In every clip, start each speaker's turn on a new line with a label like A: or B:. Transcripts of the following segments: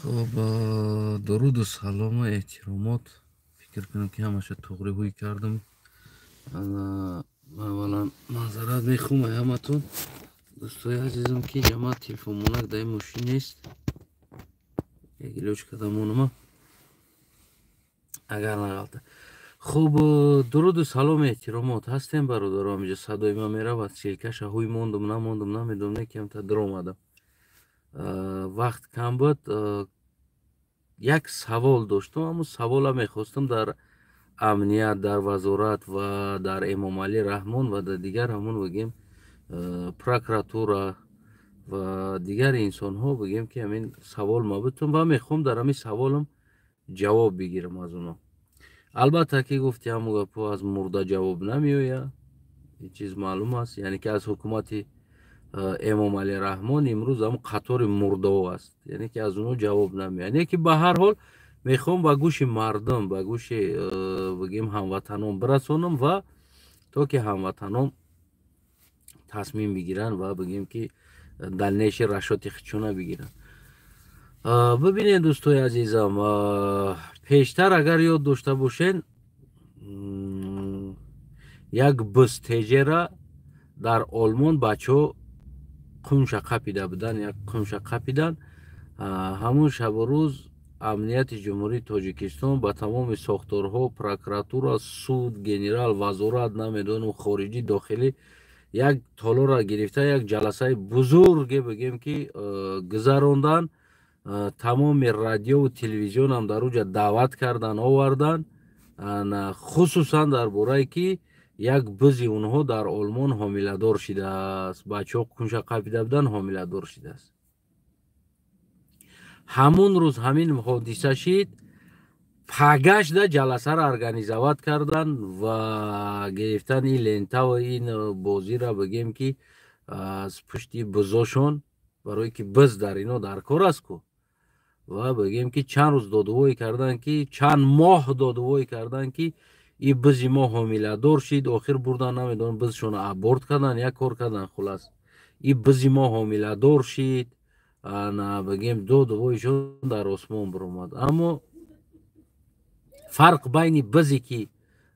A: Хуб, дуруду салому эҳтиромот. Фикр кунам, ки ҳамаша туғри ҳуй кардам. Аввалан маъзарат мехоҳам ай ҳаматон, дӯстои азизам, ки ҷамоат телефонмонак дар ин мошин нест, як илоҷ карда монама, агар нағалта. Хуб, дуруду салому эҳтиромот. Ҳастем, бародаро? Ҳамиҷа садои ман меравад? Ссылка ша ҳуй мондум, намондум, намедонам, не камта даромадам, вақт кам буд. Як савол доштум, ҳамун савола мехостам дар амният, дар вазорат ва дар Эмомалӣ Раҳмон ва дар дигар ҳамун, бигем, прокуратура ва дигар инсонҳо, бигем, ки ҳамин савол мабутум ва мехоҳам дар ҳамин саволам ҷавоб бигирам аз онҳо. Албатта, ки гуфти, ҳамун гапҳо аз мурда ҷавоб намеояд, ин чиз маълум аст. Яъне ки аз ҳукумати Эмомалӣ Раҳмон имрӯз ҳамун қатори мурдаҳо аст, яъне ки аз онҳо ҷавоб намеояд. Не ки ба ҳар ҳол мехоҳам ба гӯши мардум, ба гӯши, бигем, ҳамватанон бирасонам ва то ки ҳамватанон тасмим бигиранд ва, бигем, ки дальнейший расчёт и худшона бигиранд. Бибинед, дӯстои азизам, пештар, агар ёд дошта бошед, як бузтеҷера дар Олмон бачаҳо қунша қапида буданд, як қунша қапидан. Ҳамун шабу рӯз амнияти Ҷумҳурии Тоҷикистон ба тамоми сохторҳо, прокуратура, суд, генерал, вазорат, намедонам, хориҷӣ, дохилӣ, як толора гирифта, як ҷаласаи бузурге, бигем, ки гузарондан. Тамоми радиову телевизионам дар уҷа даъват кардан, овардан, хусусан дар борае ки як бизи онҳо дар Олмон ҳомиладор шидааст. Бачаҳо кунша қапида буданд, ҳомиладор шидааст. Ҳамун рӯз ҳамин ҳодиса шид. Пагашда ҷаласаро организовать кардан ва гирифтан ин лентаву ин бозира, бигем, ки аз пушти бизошон, барое ки биз дар ино дар кор аст ку, ва, бигем, ки чанд рӯз додувоӣ кардан, ки чанд моҳ додувоӣ кардан, ки и бизи мо ҳомиладор шид. Охир бурдан, намедонам, бизшона аборт кардан, як кор кардан. Хулас, и бизи мо ҳомиладор шид, бигем, додувоишон дар осмон биромад. Аммо фарқ байни бизе ки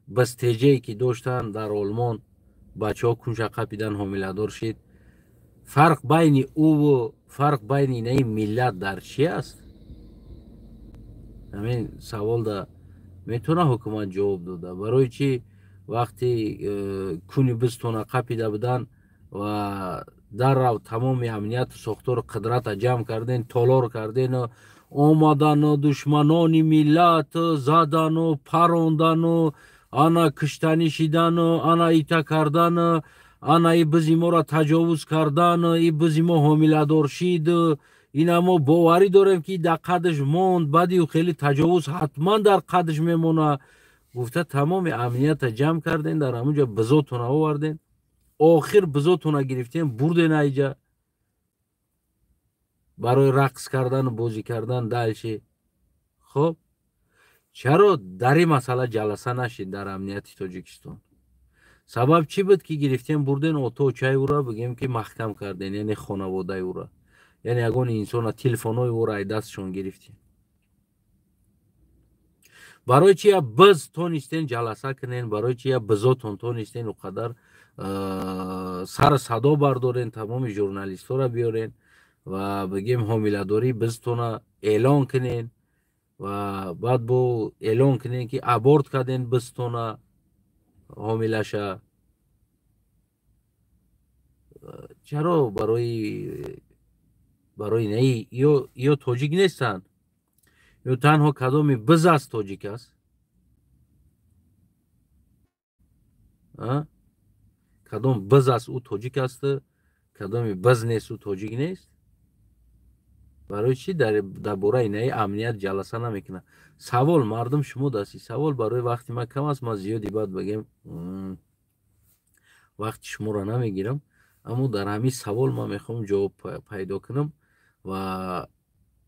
A: бизтеҷае ки доштанд дар Олмон, бачаҳо кунша қапидан, ҳомиладор шид, фарқ байни ӯву фарқ байни инаи миллат дар чи аст? Ҳамин саволда метавона ҳукумат ҷавоб дода? Барои чӣ вақти куни бизтона қапида буданд ва даррав тамоми амнияту сохтору қудрата ҷамъ карден, толор кардену омадану душманони миллат задану парондану ана киштанӣ шидану ана ита кардану ана и бизи моро таҷовуз кардану и бизи мо ҳомиладор шид, ина мо боварӣ дорем, ки дар қадш монд, баъди хеле таҷовуз ҳатман дар қадш мемона, гуфта, тамоми амнията ҷамъ карден, дар ҳамунҷа бизотона оварден. Охир бизотона гирифтем, бурден айҷа барои рақс кардану бозӣ кардан дальше. Хуб, чаро дар ин масъала ҷаласа нашид дар амнияти Тоҷикистон? Сабаб чӣ буд, ки гирифтем, бурден, оточаи ӯра, бигем, ки маҳкам карден, яъне хонаводаи ӯра, яъне ягон инсона, телефонҳои ӯро ай дастшон гирифтем? Барои чи я биз тонистен ҷаласа кунен? Барои чи я бизотон тонистен о қадар сар садо бардорен, тамоми журналистҳоро биёрен ва, бигем, ҳомиладории бизтона эълон кунен ва баъд бо эълон кунен, ки аборт карден бизтона, ҳомилаша? Чаро? Барои наи ё тоҷик нестанд, ё танҳо кадоми биз аст тоҷик аст? Кадом биз аст, ӯ тоҷик аст, кадоми биз нест, ӯ тоҷик нест? Барои чӣ дар бораи наи амният ҷаласа намекунад? Савол, мардум, шумо дасти савол. Барои вақти ман кам аст, ман зиёди баъд, бигем, вақти шуморо намегирам, аммо дар ҳамин савол ман мехоҳам ҷавоб пайдо кунам ва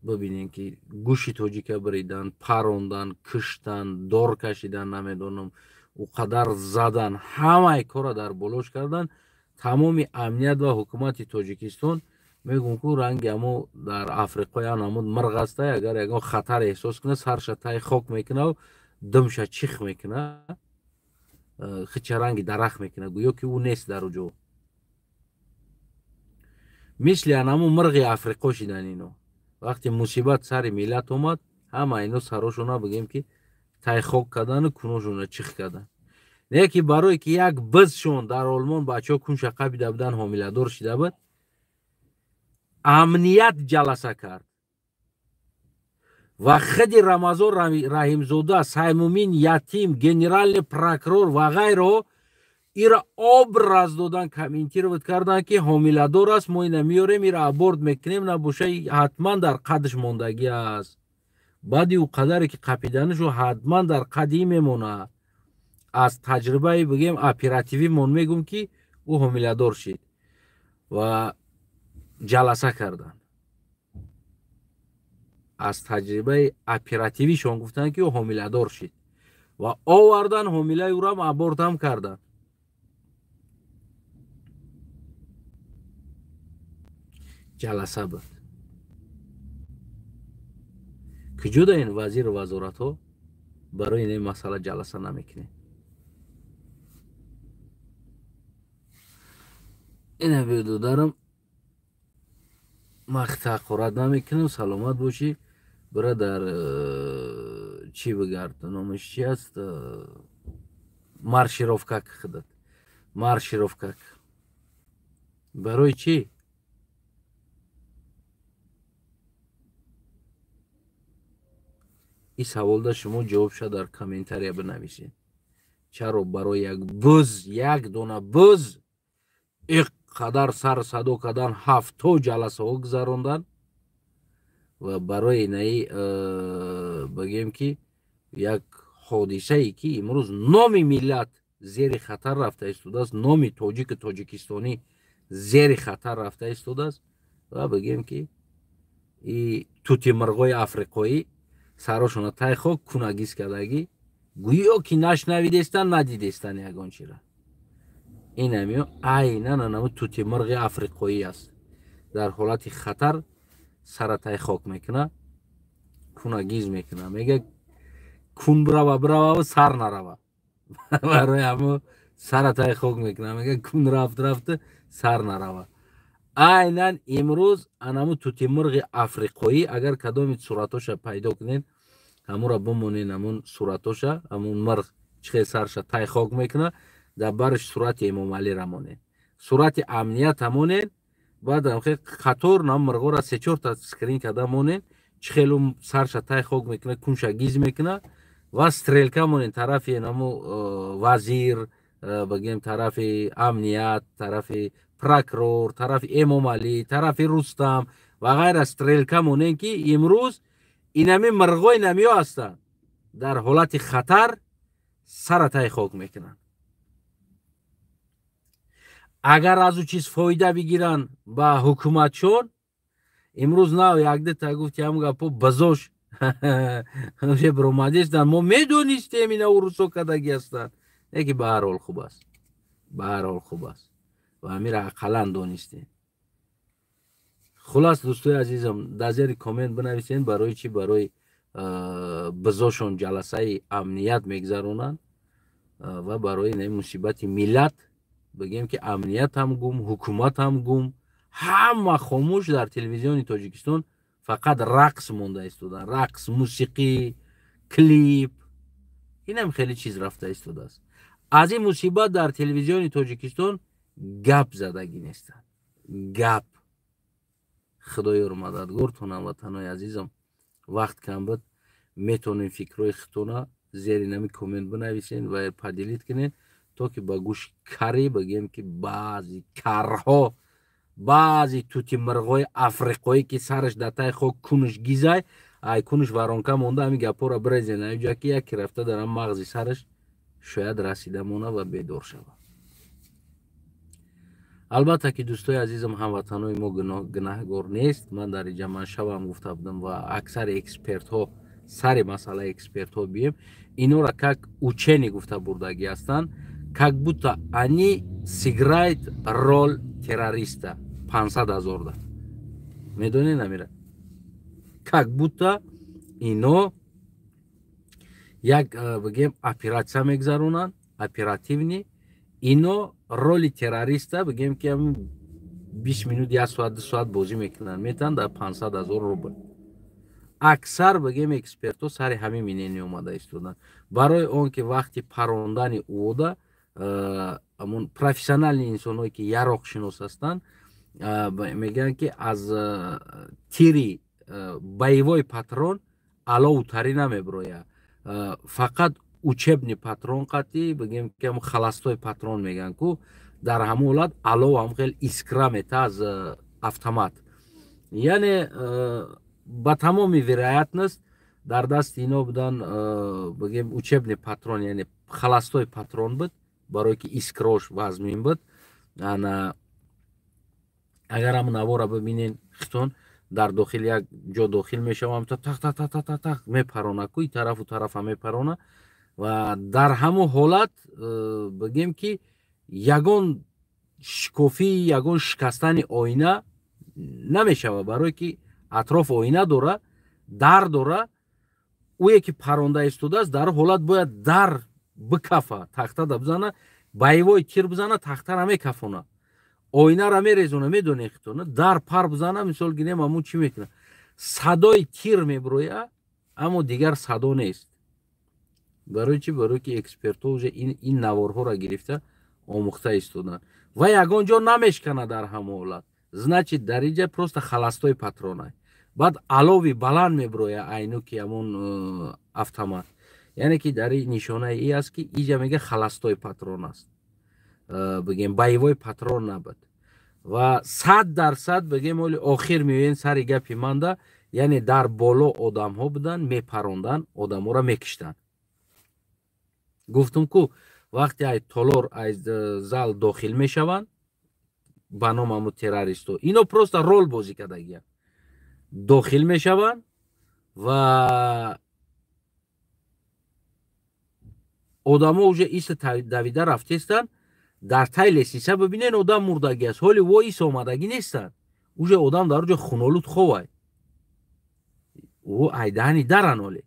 A: бибинем, ки гӯши тоҷика биридан, парондан, киштан, дор кашидан, намедонам, ӯ қадар задан, ҳамаи корро дар болош кардан. Тамоми амният ва ҳукумати Тоҷикистон Мегум ку ранги ҳамо дар Африқо ян ҳамо мирғ аста, агар ягон хатар эҳсос кунад, сарша таи хок мекунад, думша чих мекунад, хича ранги дарахт мекунад, гӯё ки ӯ нест дар уҷо. Мисли анамо мирғи Африқо шидан ино. Вақте мусибат сари миллат омад, ҳама ино сарошона бигем ки тай хок кардану куношона чих кардан. Не ки барое ки як бизшон дар Олмон бачаҳо кунша қабида будан, ҳомиладор шида буд, амният ҷаласа кард ва худи Рамазон Раҳимзода, Саймумин Ятим, генеральный прокурор ва ғайраҳо ира образ додан, комментировать кардан ки ҳомиладор аст, мо ина меорем, ира аборт мекунем, набоша ҳатман дар қадш мондагӣ аст. Баъди ӯ қадаре ки қапиданишу ҳатман дар қади мемонад. Аз таҷрибаи бигем оперативимон мегум ки ӯ ҳомиладор шид ва ҷаласа карданд. Аз таҷрибаи оперативишон гуфтанд ки ӯ ҳомиладор шид ва овардан ҳомилаи ӯрам абортам карданд. Ҷаласа буд. Куҷо да ин вазиру вазоратҳо барои ин масъала ҷаласа намекунед? Ина бедодарам, ман таҳқорат намекунам, саломат бошӣ. Бира дар чӣ бигард, номаш чи аст, маршировкак худат, маршировкак. Барои чӣ? Ин саволда шумо ҷавобша дар комментария бинависед. Чаро барои як буз, як дона буз иқадар сар садо кардан, ҳафто ҷаласаҳо гузарондан ва барои наи бигем ки як ҳодисае ки имрӯз номи миллат зери хатар рафта истодааст, номи тоҷику тоҷикистонӣ зери хатар рафта истодааст ва бигем ки и тутимирғои африқоӣ сарошона тай хок кунагиз кардагӣ, гӯё ки нашнавидестан, надидестан ягон чира. Ин ҳамиё айнан анамо тутимирғи африқоӣ аст. Дар ҳолати хатар сара тай хок мекунад, кунагиз мекунад, мега кун бирава, бирава, сар нарава. Барои ҳамо сара тай хок мекунад, мега кун рафт рафта сар нарава. Айнан имрӯз анамо тутимирғи африқоӣ, агар кадоми суратоша пайдо кунед, ҳамура бимонед, ҳамун суратоша, ҳамун мирғ чӣ хел сарша тай хок мекунад, дар барш сурати Эмомалира монед, сурати амнията монед, баъд қатор нам мирғора се-чорта скрин карда монед, чӣ хел сарша тай хок мекунад, кунша гиз мекунад ва стрелка монед тарафи намо вазир, бигем тарафи амният, тарафи прокурор, тарафи Эмомалӣ, тарафи Рустам ва ғайра стрелка монед ки имрӯз инами мирғои намиё ҳастанд, дар ҳолати хатар сара тай хок мекунанд. Агар аз ӯ чиз фоида бигиранд ба ҳукуматшон, имрӯз нав якдита гуфти ҳам гапо базош биромадестанд, мо медонистем ина урусо кардагӣ ҳастанд. Не ки ба ҳар ҳол хуб аст, ба ҳар ҳол хуб аст ва ҳамира ақаллан донистем. Хулас дӯстои азизам, дар зери коммент бинависед барои чӣ барои бизошон ҷаласаи амният мегузаронанд ва барои ин мусибати миллат бигем ки амният ҳам гум, ҳукумат ҳам гум, ҳама хомӯш. Дар телевизиони Тоҷикистон фақат рақс монда истода, рақс, мусиқӣ, клип, инам хеле чиз рафта истодааст. Аз ин мусибат дар телевизиони Тоҷикистон гап задагӣ нестанд. Гап. Худоёру мададгортон, ҳамватанои азизам, вақт кам буд, метавонем фикрҳои худтона зери нами коммент бинависен ва поделить кунед, то ки ба гӯши карӣ бигем ки баъзи карҳо, баъзи тутимирғои африқоӣ ки сараш дар таи хок кунш гизай, ай кунш варонка монда, ҳамин гапҳоро бирезен ҳаминҷо ки яке рафта дар ҳам мағзи сараш шояд расида монад ва бедор шавад. Албатта ки дӯстои азизам, ҳамватанои мо гунаҳгор нест. Ман дар инҷа ман шавам гуфта будам ва аксари экспертҳо сари масъалаи экспертҳо бием, инора как учени гуфта бурдагӣ ҳастанд, как будто они сыграют роль террориста 500 000 да. Медонед амира? Как будто ино як, бигем, оператсия мегзаронанд, оперативный. Ино роли террориста, бигем, ки 20 минут, як соат, 2 соат бозӣ мекунанд, метаванд дар 500 000 рубл. Аксар, бигем, экспертҳо сари ҳамин мнение омада истоданд, барои он ки вақти парондани ӯода ҳамон профессиональный инсонҳое, ки яроқшинос ҳастанд, мегӯянд, ки аз тири боевой патрон аловутарӣ намебирояд, фақат учебный патрон қатӣ, бигем, ки ҳамон холостой патрон мегӯянд ку, дар ҳамон ҳолат алов ҳам хел искра мета аз автомат. Яъне ба тамоми вероятность дар дасти ино будан, бигем, учебный патрон, яъне холостой патрон буд, барое ки искрош вазмин буд. Ана агар ҳамн навора бибинен хитон, дар дохил як ҷо дохил мешавам, тақ тақ тақ тақ тақ тақ мепарона ку, и тарафу тарафа мепарона. Ва дар ҳамон ҳолат, бигем, ки ягон шикофӣ, ягон шикастани оина намешавад, барое ки атроф оина дора, дар дора. Ӯе ки паронда истодааст, дар ҳолат бояд дар бикафа, тахтада бизана, боевой тир бизана, тахтара мекафона, оинара мерезона. Медонед хитона, дар пар бизана, мисол гирем, ҳамун чӣ мекуна? Садои тир мебироя, аммо дигар садо нест. Барои чӣ? Барое ки экспертҳо уже ин наворҳоро гирифта, омӯхта истоданд ва ягон ҷо намешкана дар ҳамон ҳолат. Значит, дар инҷа просто холостой патронай. Баъд алови баланд мебироя айну ки ҳамон автомат, яъне ки дар нишонаи и аст, ки иҷа мега холостой патрон аст, бигем, боевой патрон набуд. Ва 100%, бигем, оли охир меоен сари гапи манда, яъне дар боло одамҳо буданд, мепаронданд, одамҳоро мекиштанд. Гуфтум ку, вақте ай толор, ай зал дохил мешаванд ба ном ҳамун террористо, ино просто рол бозӣ кардагиянд, дохил мешаванд ва одамо уже иста давида рафтестанд. Дар тай лестница бибинен, одам мурдагӣ аст. Ҳоли во ис омадагӣ нестанд, уже одам дар оҷо хунолуд ховай. Ӯ айдаҳани даран, оле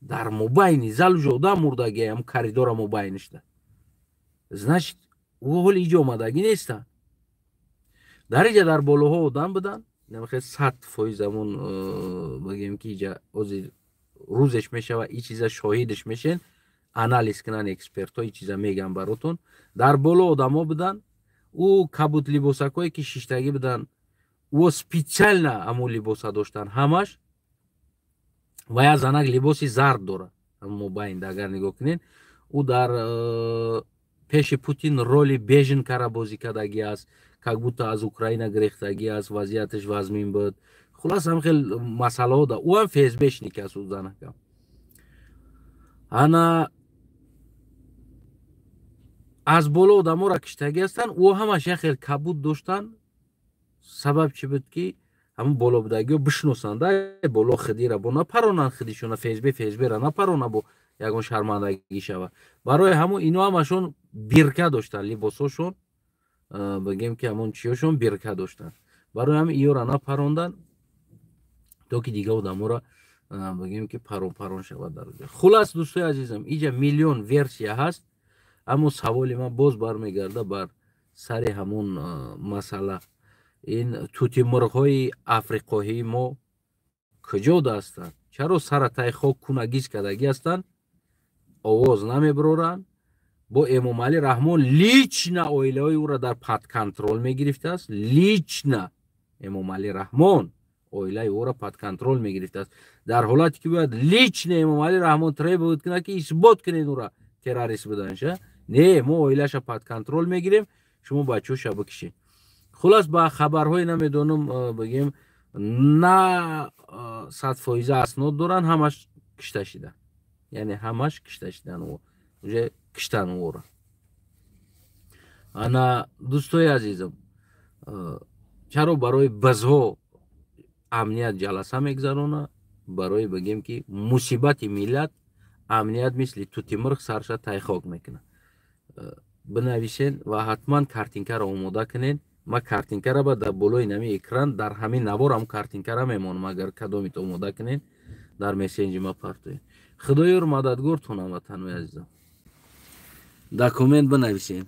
A: дар мобайни зал уже одам мурдагӣ, ам коридора мобайнишда. Значит, ӯ ҳоли иҷо омадагӣ нестанд. Дар иҷа дар болоҳо одам буданд, 100% ҳамон, бигем, ки иҷа ҳозир рӯзеш мешава, и чиза шоҳидаш мешен, анализ кунанд экспертҳо, и чиза меган баротон. Дар боло одамо буданд. Ӯ кабут либосакое, ки шиштагӣ буданд, ӯ специально ҳамон либоса доштанд ҳамаш. Ва як занак либоси зард дорад мобайнда, агар нигоҳ кунед, ӯ дар пеши Путин роли беженкара бозӣ кардагӣ аст, как будто аз Украина гирехтагӣ аст, вазъияташ вазмин буд. Хулас, ҳам хел масъалаҳо да. Ӯ ҳам ФСБшник аст, ӯ занака. Ана аз боло одаморо киштагӣ ҳастанд, ӯ ҳамаш як хел кабуд доштанд. Сабаб чӣ буд, ки ҳамун боло будагиҳо бишносанд, боло хидира бо напаронанд, хидишона ФСБ, ФСБра напарона, бо ягон шармандагӣ шава. Барои ҳамун ино ҳамашон бирка доштанд, либосошон, бигем, ки ҳамон чиёшон бирка доштанд. Барои ҳамин иёра напаронданд, то ки дига одаморо, бигем, ки парон парон шавад дар. Хулас, дӯстои азизам, иҷа миллион версия ҳаст, аммо саволи ман боз бармегарда бар сари ҳамон масъала: ин тутимурғҳои африқоҳии мо куҷо ҳастанд? Чаро сара тай хок кунагиз кардагӣ ҳастанд, овоз намебароранд? Бо Эмомалӣ Раҳмон лично оилаҳои ӯро дар под контроль мегирифтааст. Лично Эмомалӣ Раҳмон оилаи ӯро под контроль мегирифтааст, дар ҳолате ки бояд лично Эмомалӣ Раҳмон требовать кунад, ки исбот кунед ӯра террорист буданша. Не, мо оилаша под контроль мегирем, шумо бачаҳоша бикишед. Хулас, ба хабарҳое намедонам, бигем, на 100% аснод доранд, ҳамаш кишта шидан, яъне ҳамаш кишта шидан, уже киштан ӯро. Ана, дӯстои азизам, чаро барои бизҳо амният ҷаласа мегзарона? Барои, бигем, ки мусибати миллат амният мисли тутимурғ сарша тайхок мекунад. Бинависен ва ҳатман картинкаро омода кунед. Ма картинкара ба дар болои нами экран, дар ҳамин навор ҳам картинкара мемонам. Агар кадомит омода кунед, дар мессенҷи ма партоед. Худоёр мададгортон, ҳамватанои азизам. Документ бинависед.